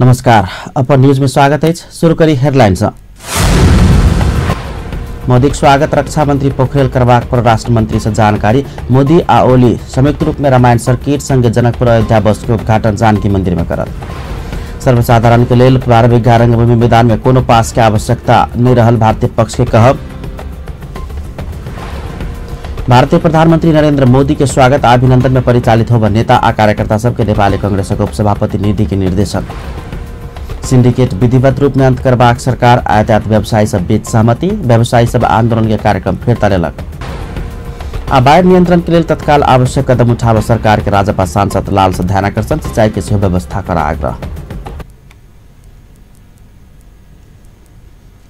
नमस्कार, upon news में स्वागत है। शुरू करी हेडलाइंस। मोदी के स्वागत रक्षा मंत्री पोखरेल करवाक परराष्ट्र मंत्री से जानकारी। मोदी आ ओली संयुक्त रूप में रामायण सर्किट संगे जनकपुर अयोध्या बस के उद्घाटन जानकी मंदिर में करत। सर्वसाधारण के लेल 12 बीघा रंगभूमि मैदान में कोनो पास के आवश्यकता नहीं रहल भारतीय पक्ष के कहब। भारतीय प्रधानमंत्री नरेंद्र मोदी के स्वागत आ अभिनंदन में परिचालित होकर नेता आ कार्यकर्ता सबके नेपाली कांग्रेस के उपसभापति निधि के निर्देशन। सिंडिकेट विधिवत रूप में अंत करबाक सरकार आयात व्यवसायी सब बीच सहमति। व्यवसायी सब आंदोलन के कार्यक्रम फिरता लेलक। आ बाढ़ नियंत्रण के लिए तत्काल आवश्यक कदम उठाव सरकार के राजपा सांसद लाल से ध्यानाकर्षण। सिंचाई के सेहो व्यवस्था कर आग्रह।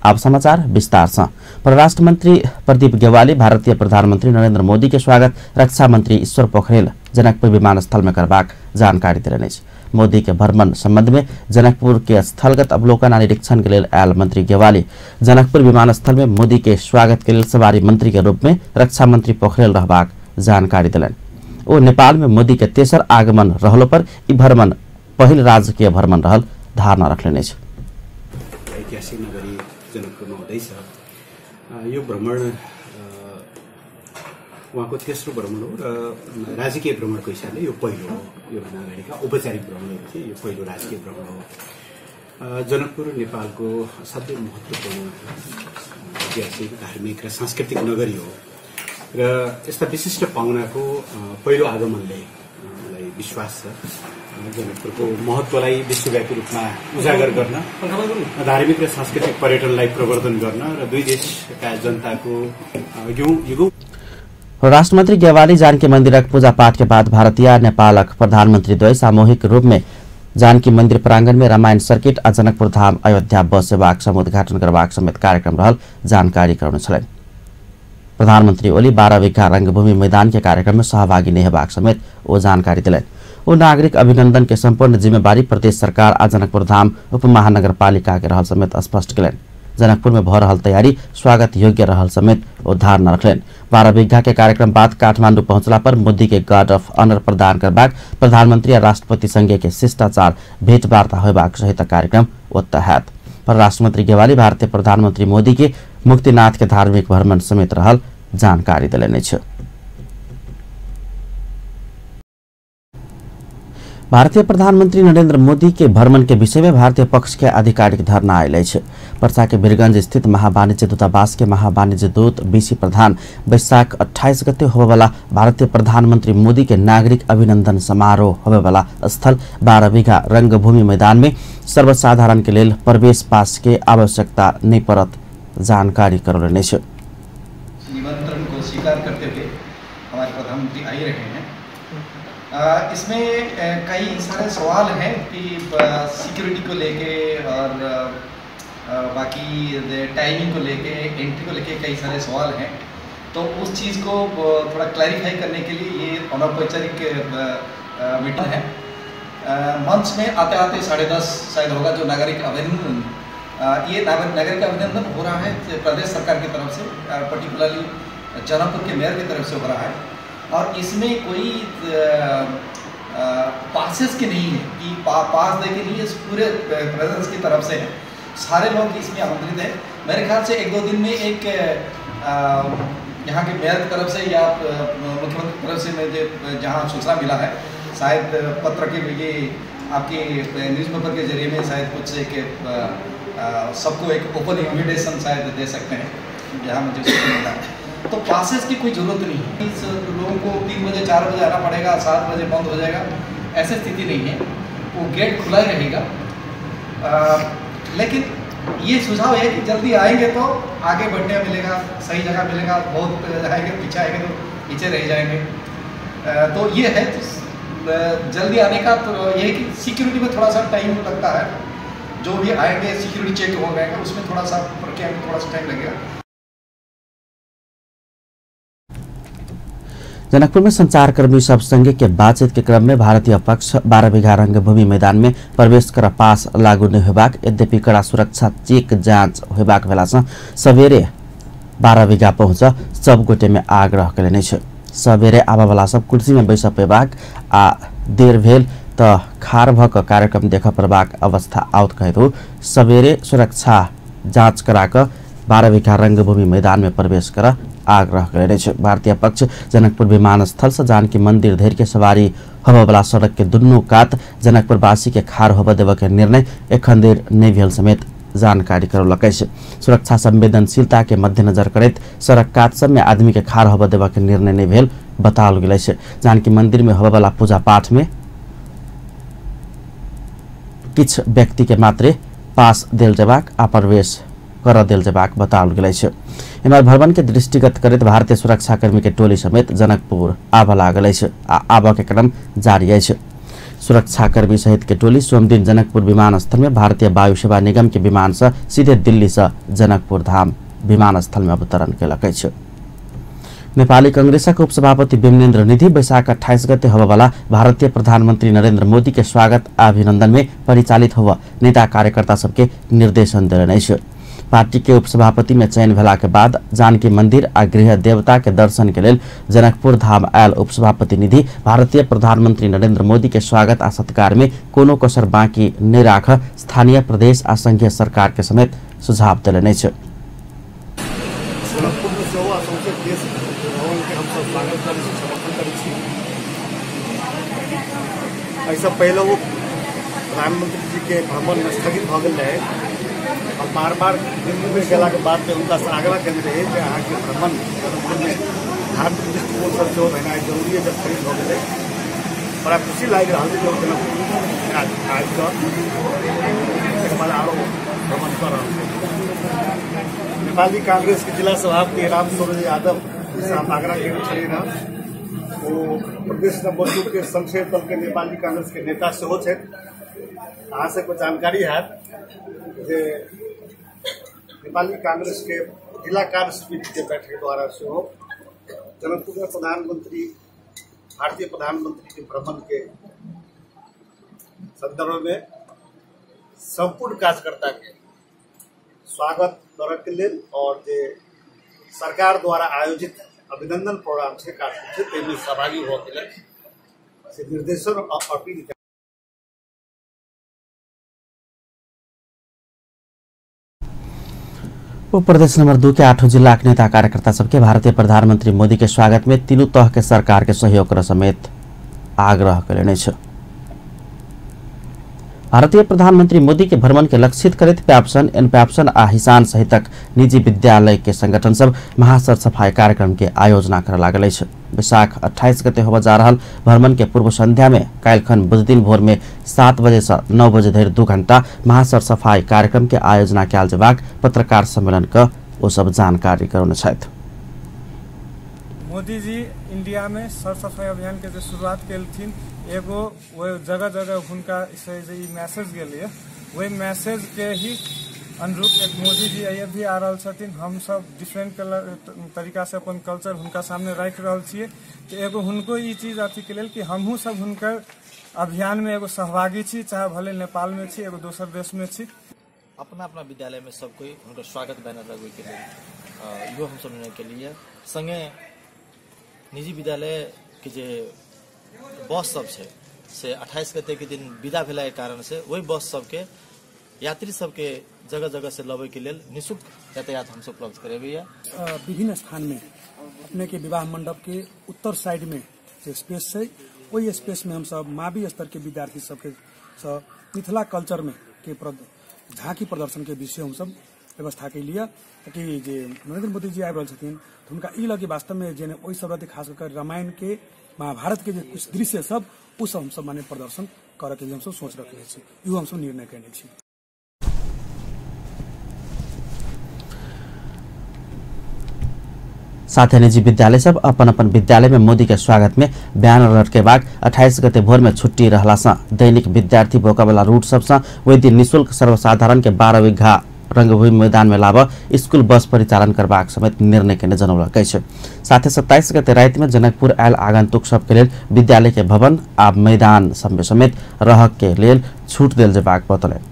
अब समाचार विस्तार से। परराष्ट्र मंत्री प्रदीप गेवाली भारतीय प्रधानमंत्री नरेंद्र मोदी के स्वागत रक्षा मंत्री ईश्वर पोखरेल जनकपुर विमानस्थल में करबाक जानकारी देने। मोदी के भ्रमण संबंध में जनकपुर के स्थलगत अवलोकन और निरीक्षण के लिए आयल मंत्री गेवाली जनकपुर विमानस्थल में मोदी के स्वागत के लिए सवारी मंत्री के रूप में रक्षा मंत्री पोखरेल रहबाक जानकारी दिलन। ओ नेपाल में मोदी के तेसर आगमन रहलो पर ई भ्रमण पहिल राजकीय भ्रमण रहल धारणा रखलेने छ। ऐतिहासिक नगरी जनकपुरमा हुँदैछ। यो भ्रमण उहाँको तेस्रो भ्रमण हो र राजकीय भ्रमणको हिसाबले यो पहिलो हो। योभन्दा अगाडिका औपचारिक भ्रमणहरू थिए, यो पहिलो राजकीय भ्रमण हो। जनकपुर नेपालको असाध्यै महत्त्वपूर्ण ऐतिहासिक धार्मिक र सांस्कृतिक नगरी हो र यस्ता विशिष्ट पाहुनाको पहिलो आगमनले मलाई विश्वास छ जनकपुरको महत्त्वलाई विश्वव्यापी रूपमा उजागर गर्न, धार्मिक र सांस्कृतिक पर्यटनलाई प्रवर्धन गर्न र दुई देशका जनताको युगौं। राष्ट्र मंत्री गेवाली जानकी मंदिर पूजा पाठ के बाद भारतीय नेपालक प्रधानमंत्री द्वय सामूहिक रूप में जानकी मंदिर प्रांगण में रामायण सर्किट आ जनकपुर धाम अयोध्या बस सेवा उद्घाटन करबाक समेत कार्यक्रम रहल जानकारी कराउने छलैन। प्रधानमंत्री ओली 12 बीघा रंगभूमि मैदान के कार्यक्रम में सहभागी नहीं हेबाक समेत वो जानकारी दिलैन। वो नागरिक अभिनंदन के संपूर्ण जिम्मेवारी प्रदेश सरकार आ जनकपुर धाम उपमहानगरपालिका के रहल समेत स्पष्ट कलेन। जनकपुर में भ रहल तैयारी स्वागत योग्य रहल समेत वो धारणा रखलेन। 12 बीघा के कार्यक्रम बाद काठमांडू पहुंचला पर मोदी के गार्ड ऑफ ऑनर प्रदान करबाक प्रधानमंत्री और राष्ट्रपति संगे के शिष्टाचार भेंटवार्ता होबाक सहित कार्यक्रम तहत परराष्ट्र मंत्री गेवाली भारतीय प्रधानमंत्री मोदी के मुक्तिनाथ के धार्मिक भ्रमण समेत रहल जानकारी दिलैने छ। भारतीय प्रधानमंत्री नरेंद्र मोदी के भ्रमण के विषय में भारतीय पक्ष के आधिकारिक धरना आयल है। पर्सा के वीरगंज स्थित महावाणिज्य दूतावास के महावाणिज्य दूत बीसी प्रधान वैशाख 28 गते होवेवाला भारतीय प्रधानमंत्री मोदी के नागरिक अभिनंदन समारोह होवेवाला स्थल 12 बीघा रंगभूमि मैदान में सर्वसाधारण के लिए प्रवेश पास के आवश्यकता नहीं पड़त जानकारी करौलेने छ। निमंत्रण को स्वीकार करते हुए हमारे प्रधानमंत्री आई रहे हैं। इसमें कई सारे सवाल हैं कि सिक्योरिटी को लेके और बाकी टाइमिंग को लेके, एंट्री को लेके कई सारे सवाल हैं। तो उस चीज़ को थोड़ा क्लैरिफाई करने के लिए ये अनौपचारिक मीटिंग है। मंच में आते आते 10:30 शायद होगा जो नागरिक अभिनंदन, ये नागरिक अभिनंदन हो रहा है प्रदेश सरकार की तरफ से, पर्टिकुलरली जनकपुर के मेयर की तरफ से हो रहा है। और इसमें कोई पासेस की नहीं है कि पास दे के लिए पूरे प्रेजेंस की तरफ से है। सारे लोग इसमें आमंत्रित हैं। मेरे ख्याल से 1-2 दिन में एक यहाँ के मेयर की तरफ से या मुख्यमंत्री की तरफ से मुझे जहाँ सूचना मिला है, शायद पत्र के ये आपके न्यूज़पेपर के जरिए में शायद कुछ एक सबको एक ओपन इन्विटेशन शायद दे सकते हैं, जहाँ मुझे सूचना मिला है। तो पासेस की कोई ज़रूरत नहीं है। इस लोगों को 3 बजे 4 बजे आना पड़ेगा, 7 बजे बंद हो जाएगा, ऐसी स्थिति नहीं है। वो गेट खुला ही रहेगा। लेकिन ये सुझाव है कि जल्दी आएंगे तो आगे बढ़ने मिलेगा, सही जगह मिलेगा। बहुत आएंगे पीछे आएंगे तो पीछे रह जाएंगे। तो ये है जल्दी आने का। तो ये है कि सिक्योरिटी में थोड़ा सा टाइम लगता है। जो भी आएंगे सिक्योरिटी चेक हो जाएगा, उसमें थोड़ा सा प्रक्रिया में थोड़ा सा टाइम लगेगा। जनकपुर में संचारकर्मी सब संगे के बातचीत के क्रम में भारतीय पक्ष 12 बीघा रंगभूमि मैदान में प्रवेश कर पास लागू नहीं होबाक, यद्यपि कड़ा सुरक्षा चेक जांच होबाक बेला सवेरे 12 बीघा पहुंच सब गोटे में आग्रह करेने छ। सवेरे आवावाला सब कुर्सी में बैस पेबाक आ देर भेल त खार भक कार्यक्रम देख प्रभाग अवस्था आउत कहेतु सवेरे सुरक्षा जाँच कराक 12 बीघा रंगभूमि मैदान में प्रवेश कर आग्रह करे छ। भारतीय पक्ष जनकपुर विमानस्थल से जानकी मंदिर धरि के सवारी होबला सड़क के दुनू कात जनकपुरवासी के खार होब देव के निर्णय एखन देर नहीं भेल समेत जानकारी करौलक। सुरक्षा संवेदनशीलता के मद्देनजर करैत सड़क कात सब में आदमी के खार होब देव के निर्णय नहीं भेल बताओल गेल छै। जानकी मंदिर में होबला पूजा पाठ में किछ व्यक्ति के मात्रे पास देल जेबाक आ प्रवेश कर देल जेबाक बताओल गेल छै। एमहर भवन के दृष्टिगत करैत भारतीय सुरक्षाकर्मी के टोली समेत जनकपुर आब लागल छै आ आब के क्रम जारी अछि। सुरक्षाकर्मी सहित के टोली सोमदिन जनकपुर विमानस्थल में भारतीय वायु सेवा निगम के विमान से सीधे दिल्ली से जनकपुर धाम विमानस्थल में अवतरण केलक अछि। नेपाली कांग्रेसक उपसभापति विमलेन्द्र निधि वैशाख 28 गते होबवाला भारतीय प्रधानमंत्री नरेंद्र मोदी के स्वागत आ अभिनंदन में परिचालित होब नेता कार्यकर्ता सबके निर्देशन देलनि अछि। पार्टी के उपसभापति में चयन भेला के बाद जानकी मंदिर आ गृह देवता के दर्शन के लेल जनकपुर धाम आयल उपसभापति निधि भारतीय प्रधानमंत्री नरेंद्र मोदी के स्वागत आ सत्कार में कोनो कसर बाकी नहीं राख स्थानीय प्रदेश आ संघीय सरकार के समेत सुझाव देलनि अछि। ऐसा पहले वो प्रधानमंत्री जी के भ्रमण स्थगित भ गए रहे और बार बार दिल्ली में गेला के बाद में उनका आग्रह करते रहे कि अहाँ के भ्रमण धार्मिक दृष्टिकोण से जो रहना जरूरी है। जब खरीद हो गए बड़ा खुशी लग रहा है जो आज आरो भ्रमण कर रहा नेपाली कांग्रेस के जिला सभापति राम सूरज यादव आग्रह कर वो प्रदेश नंबर 2 के संसदीय दल के नेपाली कांग्रेस के नेता से अहाँ से कुछ जानकारी है जे नेपाली कांग्रेस के जिला कार्य समिति के बैठक द्वारा से जनकपुर में प्रधानमंत्री भारतीय प्रधानमंत्री के भ्रमण के संदर्भ में संपूर्ण कार्यकर्ता के स्वागत करे के लेल और जे सरकार द्वारा आयोजित अभिनंदन प्रोग्राम से कार्यक्रम में सहभागी हो से निर्देशन और अपील। उप प्रदेश नंबर 2 के 8 जिला के नेता कार्यकर्ता सबके भारतीय प्रधानमंत्री मोदी के स्वागत में तीनों तह के सरकार के सहयोग कर समेत आग्रह करेने छ। भारतीय प्रधानमंत्री मोदी के भ्रमण के लक्षित करैत प्याप्सन एनप्याप्सन आ हिसान सहितक निजी विद्यालय के संगठन सब महासर सफाई कार्यक्रम के आयोजना कर लागल अछि। वैशाख 28 गते होब जा रहल भ्रमण के पूर्व संध्या में काल्हिखन बुधदिन भोर में 7 बजे से 9 बजे धरि 2 घंटा महासर सफाई कार्यक्रम के आयोजना कयल जेबाक पत्रकार सम्मेलन का ओ सब जानकारी करौने छथि। मोदी जी इंडिया में सर सफाई अभियान के जो शुरुआत केलथिन एगो वो जगह जगह उनका से मैसेज गेलिए वही मैसेज के ही अनुरूप एक मोदी जी अयोध्या आ रहा छथिन। हम सब डिफरेंट तरीका से अपन कल्चर उनका सामने रख रहा छे तो एगो उनको ये चीज अथी के लेल कि हमहू सब उनकर अभियान में एगो सहभागी छी, चाहे भले नेपाल में छी एगो दोसर देश में छी। अपना अपना विद्यालय में सब कोई उनका स्वागत बैनर लगवे के लिए यो हम सब निर्णय के लिए संगे निजी विद्यालय के जे बस सब है से 28 गते के दिन विदा भेला के कारण से वही बस सबके यात्री सबके जगह जगह से लबे के लेल निःशुल्क यातायात हम सब उपलब्ध करेबे। विभिन्न स्थान में अपने के विवाह मंडप के उत्तर साइड में जो स्पेस है वही स्पेस में हम सब मावी स्तर के विद्यार्थी सबके मिथिला कल्चर में के झांकी प्रदर्शन के विषय हम सब व्यवस्था के लिए ताकि जे नरेंद्र मोदी जी आबि रहल छथिन तो उनका ई लगे वास्तव में जे ओहि सब खास कर रामायण के महाभारत के जो कुछ दृश्य सब उ सब हम सब माने प्रदर्शन करे के लिए हम सब सोच रखले छी, यो हम सब निर्णय करने छी। साथ ही निजी विद्यालय सब अपन अपन विद्यालय में मोदी के स्वागत में बैनर लटकेबाक 28 गते भोर में छुट्टी रहला से दैनिक विद्यार्थी भोका वाला रूट सब से वही दिन निःशुल्क सर्वसाधारण के 12 बीघा रंगभूमि मैदान में लाभ स्कूल बस परिचालन करबाक समेत निर्णय के जनौलक अछि। साथ ही 27 गते रात में जनकपुर आयल आगंतुक सबके लेल विद्यालय के भवन आ मैदान समेत रह के लेल छूट देल जेबाक बतौलनि।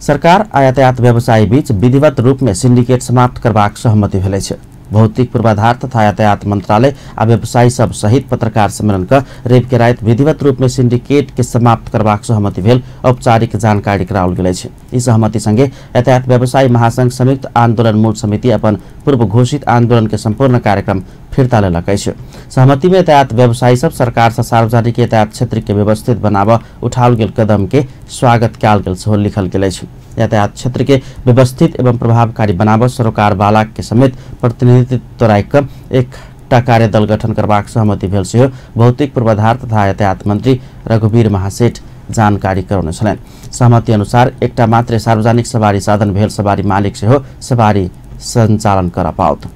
सरकार आ यातायात व्यवसायी बीच विधिवत रूप में सिंडिकेट समाप्त करबाक सहमति भेल अछि। भौतिक पूर्वाधार तथा यातायात मंत्रालय आ व्यवसायी सब सहित पत्रकार सम्मेलन का रेप के रात विधिवत रूप में सिंडिकेट के समाप्त करबाक सहमति भेल औपचारिक जानकारी कराओल गेल अछि। ई सहमति संगे यातायात व्यवसायी महासंघ संयुक्त आंदोलन मूल समिति अपन पूर्व घोषित आंदोलन के संपूर्ण कार्यक्रम फिर्ता लेलक अछि। सहमति में यातायात व्यवसायी सब सरकार से सार्वजनिक यातायात क्षेत्र के व्यवस्थित बनावा उठाओल गेल कदम के स्वागत कयल गेल सेहो लिखल गेल अछि। यातायात क्षेत्र के व्यवस्थित एवं प्रभावकारी बनावा सरोकार वाला के समेत प्रतिनिधित्व राख एकटा कार्यदल गठन करबाक सहमति भेल सेहो भौतिक पूर्वाधार तथा यातायात मंत्री रघुवीर महासेठ जानकारी करौने छलैन। सहमति अनुसार एकटा मात्र सार्वजनिक सवारी साधन भेल सवारी मालिक सेहो सवारी सञ्चालन कर पाओत।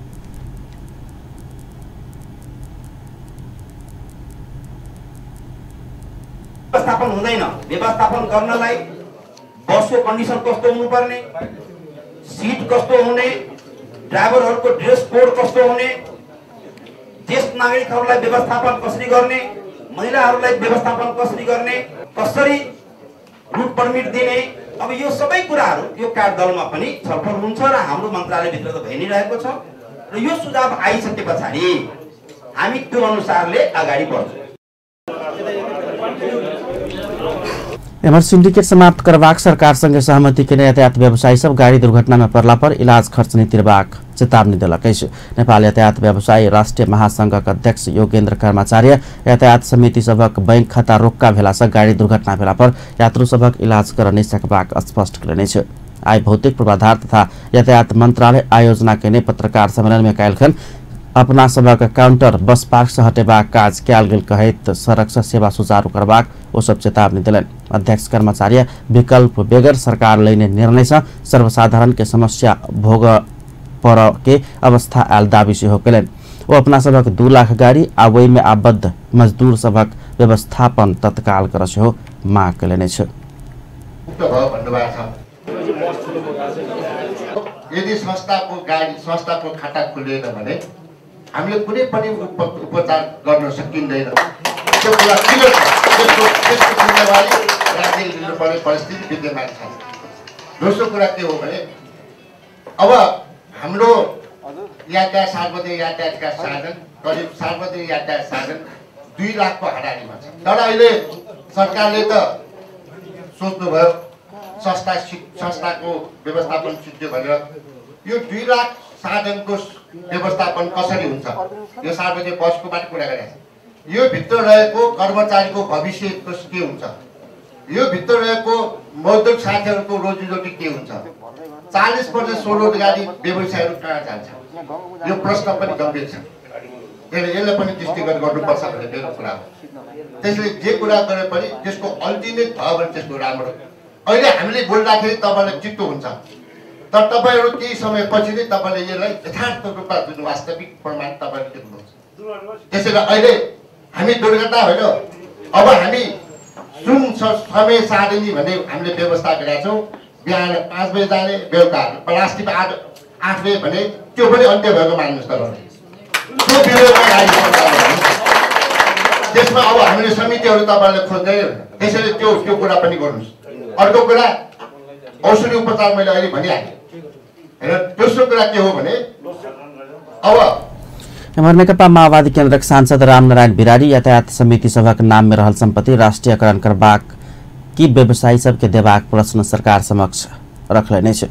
व्यवस्थापन हुँदैन। व्यवस्थापन गर्नलाई बसको कन्डिसन कस्तो हुनुपर्ने, सीट कस्तो हुने, ड्राइभरहरूको ड्रेस कोड कस्तो हुने, ज्येष्ठ नागरिकहरूलाई व्यवस्थापन कसरी गर्ने, महिलाहरूलाई व्यवस्थापन कसरी गर्ने, कसरी रूट परमिट दिने, अब यो सबै कुराहरू यो कार्यदलमा पनि छलफल हुन्छ र हाम्रो मन्त्रालयभित्र त भइ नै रहेको छ र यो सुझाव आइसके पछाडि हामी त्यो अनुसारले अगाडि बढ्छौँ। एमर सिंडिकेट समाप्त करबाक सरकार संगे सहमति के यातायात व्यवसायी सब गाड़ी दुर्घटना में पड़ला पर इलाज खर्च नहीं तिरबाक चेतावनी दिलक अछि। नेपाल यातायात व्यवसायी राष्ट्रिय महासंघक अध्यक्ष योगेन्द्र कर्माचार्य यातायात समिति सबक बैंक खाता रोक्का भेला से गाड़ी दुर्घटना भेला पर यात्रु सबक इलाज कर नहीं सकबाक स्पष्ट कयलनि अछि। आइ भौतिक पूर्वाधार तथा यातायात मंत्रालय आयोजना केने पत्रकार सम्मेलन में काल्हिखन अपना सबक काउंटर बस पार्क से हटेबाक काज कयल गेल कहैत सड़क से सेवा सुचारू करबाक ओ सब चेतावनी दिलन। अध्यक्ष कर्मचारी विकल्प बेगर सरकार लेने निर्णय से सर्वसाधारण के समस्या भोग पर के अवस्था आयल दावी सेहो कयलनि। ओ अपना सबक 2 लाख गाड़ी आ ओहि में आबद्ध मजदूर सबक व्यवस्थापन तत्काल कर सेहो माग कयलनि छ। यदि संस्थाको खाता खुलेन भने हामीले कुनै पनि उपचार गर्न सकिँदैन। त्यो कुरा क्लियर छ। त्यसको जिम्मेवारी राज्यले लिनुपर्ने परिस्थिति विद्यमान छ। दोस्रो कुरा के हो भने अब हाम्रो यातायात सार्वजनिक यातायातका साधन करिब सार्वजनिक यातायात साधन 2 लाखको हाराहारीमा छ। तर अहिले सरकारले त सोच्नुभयो संस्थाको व्यवस्थापन सिद्धियो भनेर यो 2 लाख साधनको व्यवस्थापन कसरी हुन्छ यो सार्वजनिक बसको बारे कुरा गरेछ। यो भित्र रहेको कर्मचारीको भविष्य के हुन्छ, यो भित्र रहेको मजदुर साथीहरूको रोजीरोटी के हुन्छ, 40% स्वरोजगारी व्यवसायहरू कहाँ जान्छ, यो प्रश्न पनि गम्भीर छ। यसले पनि दृष्टिगत गर्नुपर्छ भन्ने मेरो कुरा हो। त्यसले जे कुरा गरे पनि त्यसको अल्टिमेट भयो भने त्यसको राम्रो। अहिले हामीले बोल्दाखेरि तपाईँलाई चित्तो हुन्छ, तर तपाईँहरू केही समयपछि नै तपाईँले यसलाई यथार्थ रूपमा जुन वास्तविक प्रमाण तपाईँले देख्नुहुन्छ। त्यसैले अहिले हामी दुर्घटना होइन, अब हामी जुन समय सारणी भन्ने हामीले व्यवस्था गरेका छौँ, बिहान 5 बजे जाने, बेलुका प्लास्टिक 8 बजे भने त्यो पनि अन्त्य भएको मान्नुहोस्। तर त्यो त्यसमा अब हामीले समितिहरू तपाईँले खोज्दैन। त्यसैले त्यो कुरा पनि गर्नुहोस्। अर्को कुरा औषधि उपचार मैले अहिले भनिहालेँ। दोस्रो कुरा के हो भने अब नेकपा माओवादी केन्द्रक सांसद रामनारायण बिरारी यातायात समिति सभक नाम में रहल संपत्ति राष्ट्रीयकरण करबाक की व्यवसायी सबके देबाक प्रश्न सरकार समक्ष रखलनि छै।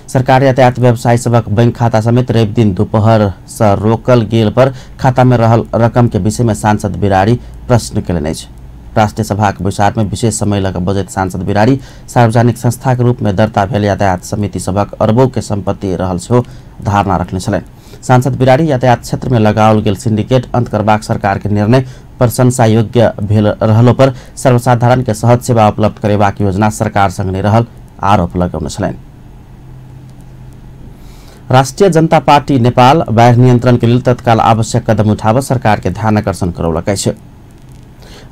सरकार यातायात व्यवसायी सबक बैंक खाता समेत रवि दिन दोपहर से रोकल गेल पर खाता में रहल रकम के विषय में सांसद बिरारी प्रश्न कयलनि छै। राष्ट्रीय सभा के विचार में विशेष समय लग बजैत सांसद बिरारी सार्वजनिक संस्था के रूप में दर्ता भेल यातायात समिति सबक अरबों के संपत्ति रहल सेहो धारणा रखने छलनि। सांसद बिरारी यातायात क्षेत्र में लगाओल गेल सिंडिकेट अंत करबाक सरकार के निर्णय प्रशंसा योग्य भेल रहलो पर सर्वसाधारण के सहज सेवा उपलब्ध करेबाक योजना सरकार संग नहीं रहल आरोप लगौने छलनि। राष्ट्रिय जनता पार्टी नेपाल बाढ़ नियंत्रण के लिए तत्काल आवश्यक कदम उठाव सरकार के ध्यान आकर्षण करौलक अछि।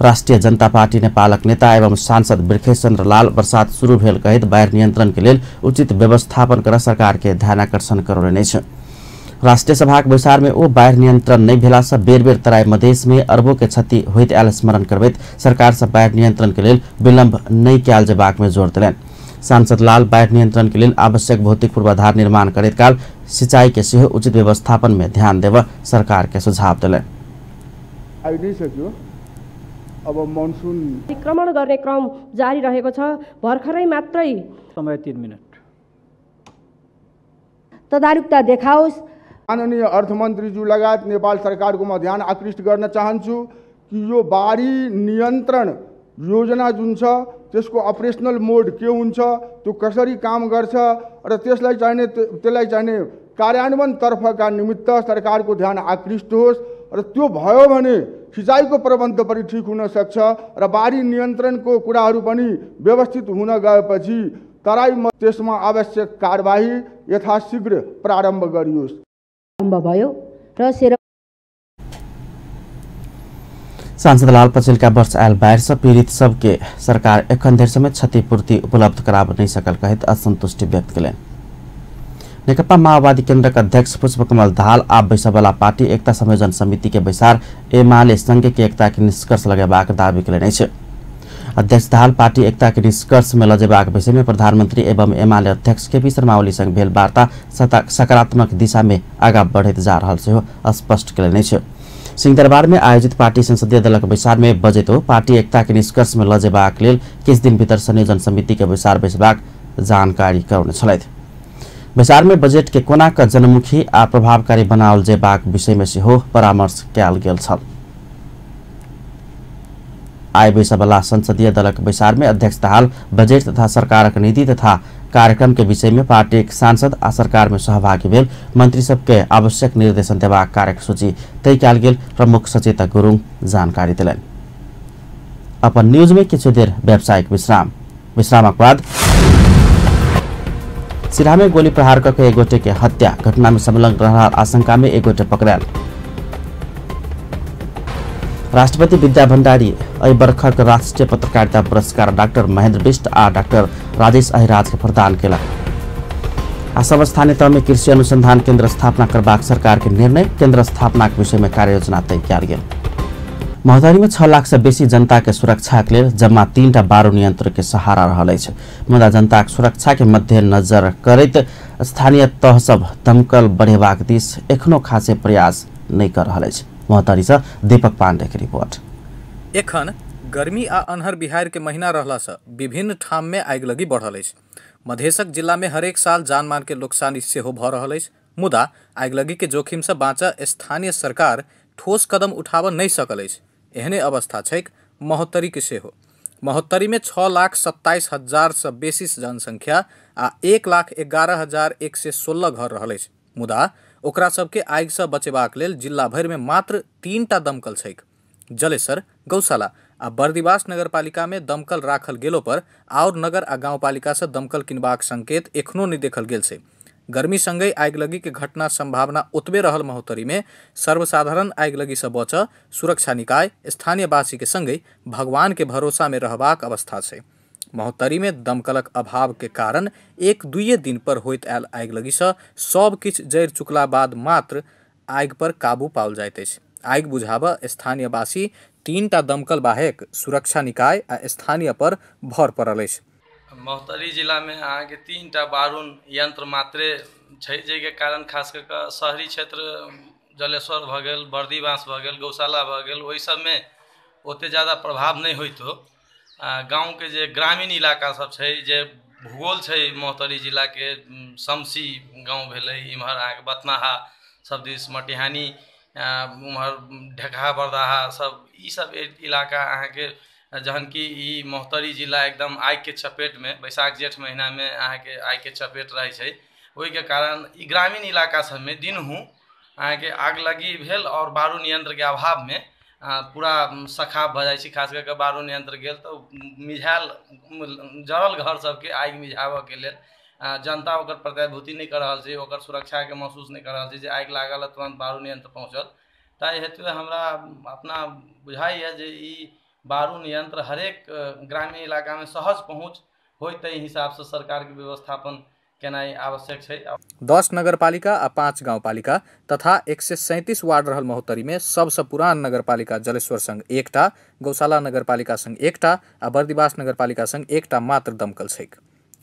राष्ट्रिय जनता पार्टी नेपालक नेता एवं सांसद बिरखेचन्द्र लाल बरसात शुरू भेल कहैत बाढ़ नियंत्रण के लिए उचित व्यवस्थापन कर सरकार के ध्यान आकर्षण करौने छै। राष्ट्रीय सभा के विचार में ओ बाढ़ नियंत्रण नहीं भेला से बेर बेर तराई मधेश में अरबों के क्षति होइत आयल स्मरण करबैत सरकार से बाढ़ नियंत्रण के लिए विलंब नहीं कयल जेबाक में जोर देलनि। सांसद लाल बाढ़ नियंत्रण के लिए आवश्यक भौतिक पूर्वाधार निर्माण करैत काल सिंचाई के सेहो उचित व्यवस्थापन में ध्यान देव सरकार के सुझाव दिले। अब मनसून अतिक्रमण गर्ने क्रम जारी रहेको छ। भर्खरै मात्रै समय 3 मिनट तदारुकता देखाओस्। माननीय अर्थमन्त्रीज्यू लगायत नेपाल सरकारको म ध्यान आकृष्ट गर्न चाहन्छु कि यो बाढी नियन्त्रण योजना जुन छ त्यसको अपरेसनल मोड के हुन्छ, त्यो कसरी काम गर्छ र त्यसलाई चाहिने कार्यान्वयन तर्फका निमित्त सरकारको ध्यान आकृष्ट होस् र त्यो भयो भने सिँचाइको प्रबन्ध पनि ठीक हुन सक्छ र बाढी नियन्त्रणको कुराहरू पनि व्यवस्थित हुन गएपछि तराईमा त्यसमा आवश्यक कारबाही यथाशीघ्र प्रारम्भ गरियोस्। भयो र सांसद लाल पचेल का वर्ष आयल बाढ़ से पीड़ित सबके सरकार एखन धरि समेत क्षतिपूर्ति उपलब्ध करा नहीं सकल कहित असंतुष्टि व्यक्त कयलनि। नेकपा माओवादी केन्द्रका अध्यक्ष पुष्पकमल दाहाल आप बैसवाला पार्टी एकता संयोजन समिति के बैसार एमाले संघ के एकता के निष्कर्ष लगेबाक दावी कयलनि अछि। अध्यक्ष दाहाल पार्टी एकता के निष्कर्ष में लजेबाक विषय में प्रधानमंत्री एवं एमाले अध्यक्ष केपी शर्मा ओली संग भेल वार्ता सकारात्मक दिशा में आगा बढ़त जा रहल सेहो स्पष्ट कयलनि अछि। सिंहदरबार में आयोजित पार्टी संसदीय दलक बैसार में बजेतो पार्टी एकता के निष्कर्ष में लजेबाक लेल किछ दिन भीतर संयोजन समिति के बैसार बैसबाक जानकारी कराउने छलथि। बैसार में बजेट के कोना का जनमुखी आ प्रभावकारी बनाओल जेबाक विषय में सेहो परामर्श कयल गेल छल। आय बैसवाला संसदीय दलक बैसार में अध्यक्ष दाहाल बजेट तथा सरकारक नीति तथा कार्यक्रम के विषय में पार्टी सांसद आ सरकार में सहभागी भेल मंत्री सबके आवश्यक निर्देशन देबाक कार्यसूची तय कयल गेल प्रमुख सचेतक गुरुङ जानकारी दिलनि। अपन न्यूज में किछु देर व्यावसायिक विश्रामक बाद सिराहा में गोली प्रहार करके एक गोटे के हत्या घटना में संलग्न रहल आशंका में एक गोटे पकड़ायल। राष्ट्रपति विद्या भण्डारी एहि बर्खक राष्ट्रीय पत्रकारिता पुरस्कार डाक्टर महेन्द्र बिष्ट आ डाक्टर राजेश अहिराज के प्रदान केलक। असम स्थानीय तह में कृषि अनुसंधान केन्द्र स्थापना करबाक सरकार के निर्णय केन्द्र स्थापना के विषय में कार्ययोजना तय कयल गेल। महोत्तरी में 6 लाख से बेसी जनता के सुरक्षा के लिए जम्मा 3टा बारू नियंत्रण के सहारा रहल अछि। मुदा जनता के सुरक्षा के मद्देनजर करैत स्थानीय तह सब दमकल बढ़ेबाक दिस एखनो खासे प्रयास नहीं कर रहल अछि। महोत्तरी से दीपक पांडे के रिपोर्ट। एखन गर्मी आ अन्हर बिहार के महीना रहला से विभिन्न ठाम में आगिलगी बढ़ल अछि। मधेशक जिला में हरेक साल जानमाल के नुकसानी सेहो भ रहल अछि। मुदा आगिलगी के जोखिम से बाँचऽ स्थानीय सरकार ठोस कदम उठाबऽ नहीं सकल अछि। एहने अवस्था छैक महोत्तरी के सेहो। महोत्तरी में 6,27,000 से बेसी जनसंख्या आ 1,11,116 घर रहल अछि। मुदा ओकरा सबके आगि से बचेबाक लेल जिला भर में मात्र 3टा दमकल छैक। जलेसर, गौशाला आ बर्दिवास नगरपालिका में दमकल राखल गेलो पर और नगर आ गाउँपालिका से दमकल किनबाक संकेत एखनो नहीं देखल गेल छै। गर्मी संगे आगिलगी के घटना संभावना ओतबे रहल महोत्तरी में सर्वसाधारण आगिलगी से बचऽ सुरक्षा निकाय स्थानीयवासी के संगे भगवान के भरोसा में रहबाक अवस्था छै। महोत्तरी में दमकलक अभाव के कारण 1-2 दिन पर होइत आयल आगिलगी से सब किछ जरि चुकला बाद मात्र आगि पर काबू पाओल जाइत अछि। आगि बुझाबऽ स्थानीयवासी 3टा दमकल बाहेक सुरक्षा निकाय आ स्थानीय पर भर पड़ल अछि। महोत्तरी जिला में अहाँ के 3टा बारून यंत्र मात्रे छै, जेके कारण खास कर के शहरी क्षेत्र जलेश्वर भ गेल, बर्दिवास भ गेल, गौशाला भ गेल, ओहि सब में ओते ज्यादा प्रभाव नहीं होइतो। गाँव के जे ग्रामीण इलाका सब छै, जे भूगोल छै महोत्तरी जिला के, शमसी गाँव भेलै, इम्हर अहाँ के बतनाहा सब दिस मटिहानी, उम्हर ढेकहा बरदाहा सब, ई सब इलाका अहाँ के जहन कि ई महोत्तरी जिला एकदम आगि के चपेट में बैसाख जेठ महीना में अहाँ के आगि के चपेट रहे छै। ओहि के कारण ई ग्रामीण इलाका सब में दिनहु अहाँ के आग लगी भेल और बारू नियंत्र के अभाव में पूरा सखाब भ जाइ छै। खास करके बारू नियंत्र गेल तो मिझायल जरल घर सबके आगि मिझाबऽ के लेल जनता ओकर प्रत्याभूति नहीं कर रहल छै, ओकर सुरक्षा के महसूस नहीं कर रहल छै जे आगि लागल तुरंत बारू नियंत्र पहुँचल। ताहि हेतु हमरा अपना बुझाइए जे ई बारू नियंत्र हरेक ग्रामीण इलाका में सहज पहुँच होय, ताहि हिसाब से सरकार के व्यवस्थापन केनाई आवश्यक छै। 10 नगरपालिका आ 5 गाउँपालिका तथा 137 वार्ड रहल महोत्तरी में सबसे पुरान नगरपालिका जलेश्वर संग 1टा, गौशाला नगरपालिका संग 1टा आ बर्दिवास नगरपालिका संग 1टा मात्र दमकल छैक।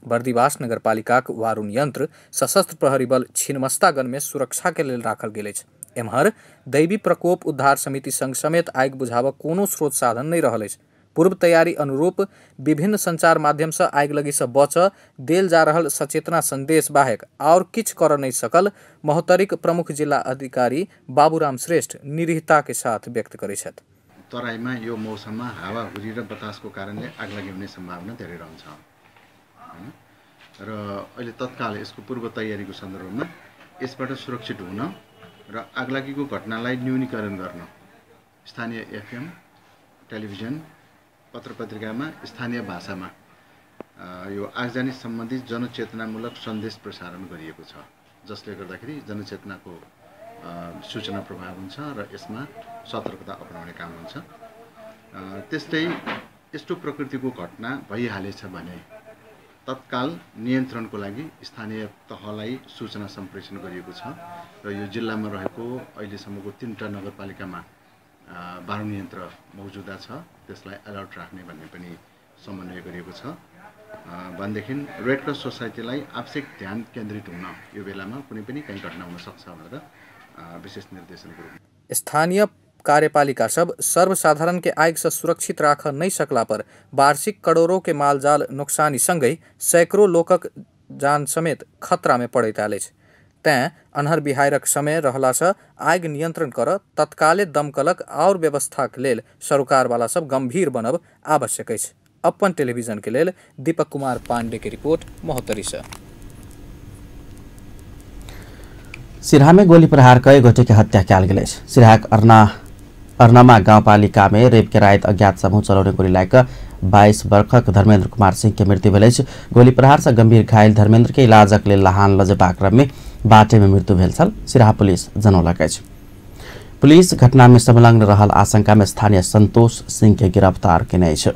बर्दिवास नगरपालिकाक वारुण यंत्र सशस्त्र प्रहरी बल छिन्नमस्तागढ़ में सुरक्षा के लेल राखल गेल अछि। एम्हर दैवी प्रकोप उद्धार समिति संग समेत आगि बुझाबक कोनो स्रोत साधन नहीं रहल अछि। पूर्व तैयारी अनुरूप विभिन्न संचार माध्यम से आगि लगी से बच देल जा रहल सचेतना संदेश बाहेक और किछ कर नहीं सकल महोत्तरीक प्रमुख जिला अधिकारी बाबूराम श्रेष्ठ निरीहता के साथ व्यक्त करे छथि। तराईमा यो मौसममा हावाहुरी र बतासको कारणले आगलागी हुने सम्भावना धेरै रहन्छ हैन र अहिले तत्काल यसको पूर्व तयारीको सन्दर्भमा यसबाट सुरक्षित हुन र आगलागीको घटनालाई न्यूनीकरण गर्न स्थानीय एफएम टेलिभिजन पत्रपत्रिकामा स्थानीय भाषामा यो आगजनी सम्बन्धी जनचेतनामूलक सन्देश प्रसारण गरिएको छ, जसले गर्दाखेरि जनचेतनाको सूचना प्रभाव हुन्छ र यसमा सतर्कता अपनाउने काम हुन्छ। त्यस्तै यस्तो प्रकृतिको घटना भइहालेछ भने तत्काल नियन्त्रणको लागि स्थानीय तहलाई सूचना सम्प्रेषण गरिएको छ र यो जिल्लामा रहेको अहिलेसम्मको 3टा नगरपालिकामा वारुण यन्त्र मौजुदा छ, त्यसलाई अलर्ट राख्ने भन्ने पनि समन्वय गरिएको छ। भनेदेखि रेड क्रस सोसाइटीलाई आवश्यक ध्यान केन्द्रित हुन यो बेलामा कुनै पनि कहीँ घटना हुन सक्छ भनेर विशेष निर्देशन गरौँ। स्थानीय कार्यपालिका सब सर्वसाधारण के आग से सुरक्षित राख नहीं सकला पर वार्षिक करोड़ों के मालजाल नुकसानी संगै सैकड़ों लोकक जान समेत खतरा में पड़ैत आयल अछि। तैं अन्हर बिहारक समय रहला से आग नियंत्रण कर तत्काले दमकलक और व्यवस्थाक लेल सरकारवाला सब गंभीर बनब आवश्यक अछि। अपन टेलीविजन के लेल दीपक कुमार पांडे के रिपोर्ट महोत्तरी से। सिराहा में गोली प्रहार कई गोटे के हत्या कयल गेल अछि। सिराहाक अर्नमा गाउँपालिका में रेप के रात अज्ञात समूह चलाउने गोली लाग 22 वर्षक धर्मेन्द्र कुमार सिंह के मृत्यु भेल अछि। गोली प्रहार से गंभीर घायल धर्मेन्द्र के इलाजक लेल लहान लजेबाक क्रम में बाटे में मृत्यु भेल छल, सिराहा पुलिस जनौलक अछि। पुलिस घटना में संलग्न रहल आशंका में स्थानीय संतोष सिंह के गिरफ्तार केने अछि।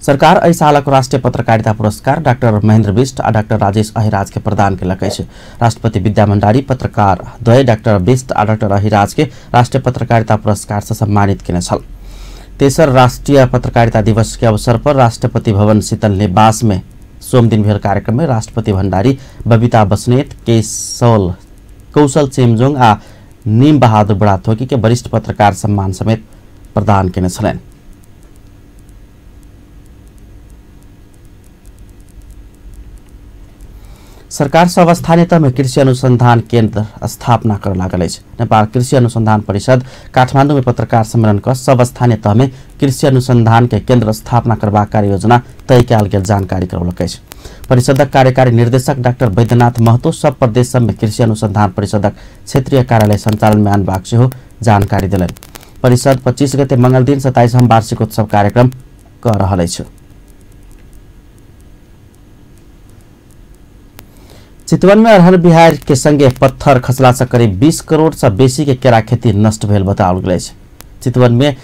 सरकार एहि सालक राष्ट्रीय पत्रकारिता पुरस्कार डाक्टर महेन्द्र बिष्ट आ डाक्टर राजेश अहिराज के प्रदान केलक अछि। राष्ट्रपति विद्या भण्डारी पत्रकार द्वय डाक्टर बिष्ट आ डाक्टर अहिराज के राष्ट्रीय पत्रकारिता पुरस्कार से सम्मानित केने छल। तेसर राष्ट्रीय पत्रकारिता दिवस के अवसर पर राष्ट्रपति भवन शीतल निवास में सोम दिन भेल कार्यक्रम में राष्ट्रपति भण्डारी बबीता बस्नेत कौशल चेमजोङ आ नीम बहादुर बुढाथोकी के वरिष्ठ पत्रकार सम्मान समेत प्रदान केने छलनि। सरकार सब स्थानीय तह में कृषि अनुसंधान केन्द्र स्थापना कर लागल अछि। नेपाल कृषि अनुसंधान परिषद काठमाडौँ में पत्रकार सम्मेलन कर सब स्थानीय तह में कृषि अनुसंधान के केन्द्र स्थापना करबाक कार्य योजना तय कयल गेल जानकारी करौलक अछि। परिषदक कार्यकारी निर्देशक डाक्टर वैद्यनाथ महतो सब प्रदेश सब में कृषि अनुसंधान परिषदक क्षेत्रीय कार्यालय संचालन में आनबाक सेहो जानकारी देलनि। परिषद 25 गते मंगल दिन 27वां वार्षिक उत्सव कार्यक्रम कर रहल अछि। चितवन में अरहर बिहार के संगे पत्थर खसला से करीब 20 करोड़ से बेसी के केरा खेती नष्ट भेल बताओल गेल अछि। चितवन में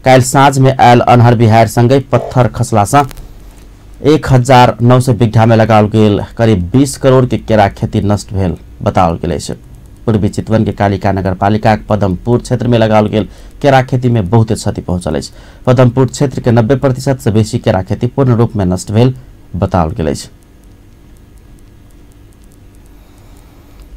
काल साँझ में आयल अनहर बिहार संगे पत्थर खसला से 1900 बीघा में लगाओल गेल करीब 20 करोड़ के केरा खेती नष्ट भेल बताओल गेल अछि। पूर्वी चितवन के कालिका नगरपालिका पदमपुर क्षेत्र में लगाओल गेल केरा खेती में बहुत क्षति पहुंचल अछि। पदमपुर क्षेत्र के 90% से बेसी केरा खेती पूर्ण रूप में नष्ट भेल बताओल गेल अछि।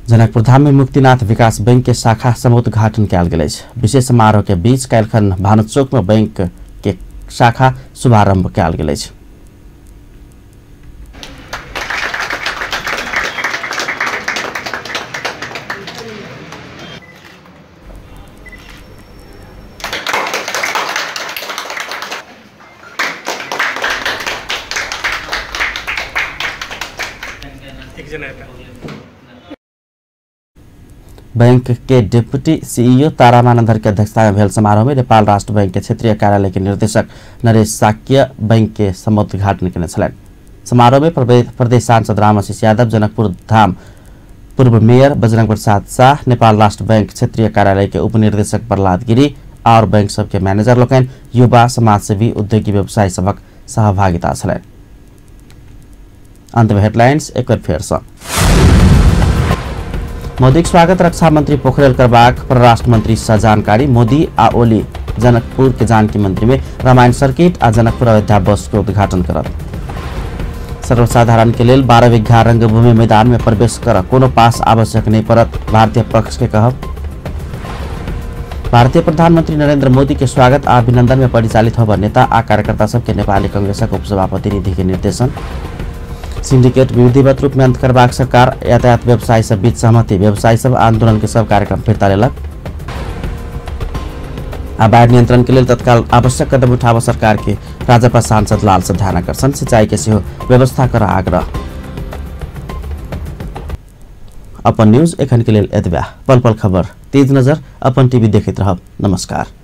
जनकपुर धाम में मुक्तिनाथ विकास बैंक के शाखा समुद्घाटन कयल गेल अछि। विशेष समारोह के बीच काल्हिखन भानुचोक में बैंक के शाखा शुभारंभ कयल गेल अछि। बैंक के डिप्टी सीईओ तारामानंदर के अध्यक्षता में भेल समारोह में नेपाल राष्ट्र बैंक के क्षेत्रीय कार्यालय के निर्देशक नरेश साक्य बैंक के समुद्घाटन केने छलनि। समारोह में प्रदेश सांसद रामाशीष यादव, जनकपुर धाम पूर्व मेयर बजरंग प्रसाद शाह, नेपाल राष्ट्र बैंक क्षेत्रीय कार्यालय के उपनिर्देशक प्रहलाद गिरी और बैंक सब के मैनेजर लोकनि, युवा, समाजसेवी, उद्योगी, व्यवसायी सबक सहभागिता छलनि। अंत में हेडलाइंस एक बार फेर से। मोदी के स्वागत रक्षा मंत्री पोखरेल करबाक परराष्ट्र मंत्री से जानकारी। मोदी आ ओली जनकपुर के जानकी मंदिर में रामायण सर्किट आ जनकपुर अयोध्या बस के उद्घाटन करत। सर्वसाधारण के लेल 12 बीघा रंगभूमि मैदान में प्रवेश कर कोनो पास आवश्यक नहीं पड़त, भारतीय पक्ष के कहब। भारतीय प्रधानमंत्री नरेंद्र मोदी के स्वागत आ अभिनंदन में परिचालित होब नेता आ कार्यकर्ता सबके नेपाली कांग्रेसक उपसभापति निधि के निर्देशन। सिंडिकेट विधिवत रूप में अंत करबाक सरकार यातायात व्यवसायी सब बीच सहमति, व्यवसायी सब आंदोलन के सब कार्यक्रम फिरता लेलक। आ बाढ़ नियंत्रण के लिए तत्काल आवश्यक कदम उठाव सरकार के राजपा सांसद लाल ध्यानाकर्षण, सिंचाई के सेहो व्यवस्था कर आग्रह। अपन न्यूज एखन के लिए एतबा। पल पल खबर तेज नजर अपन टीवी देखते रहब। नमस्कार।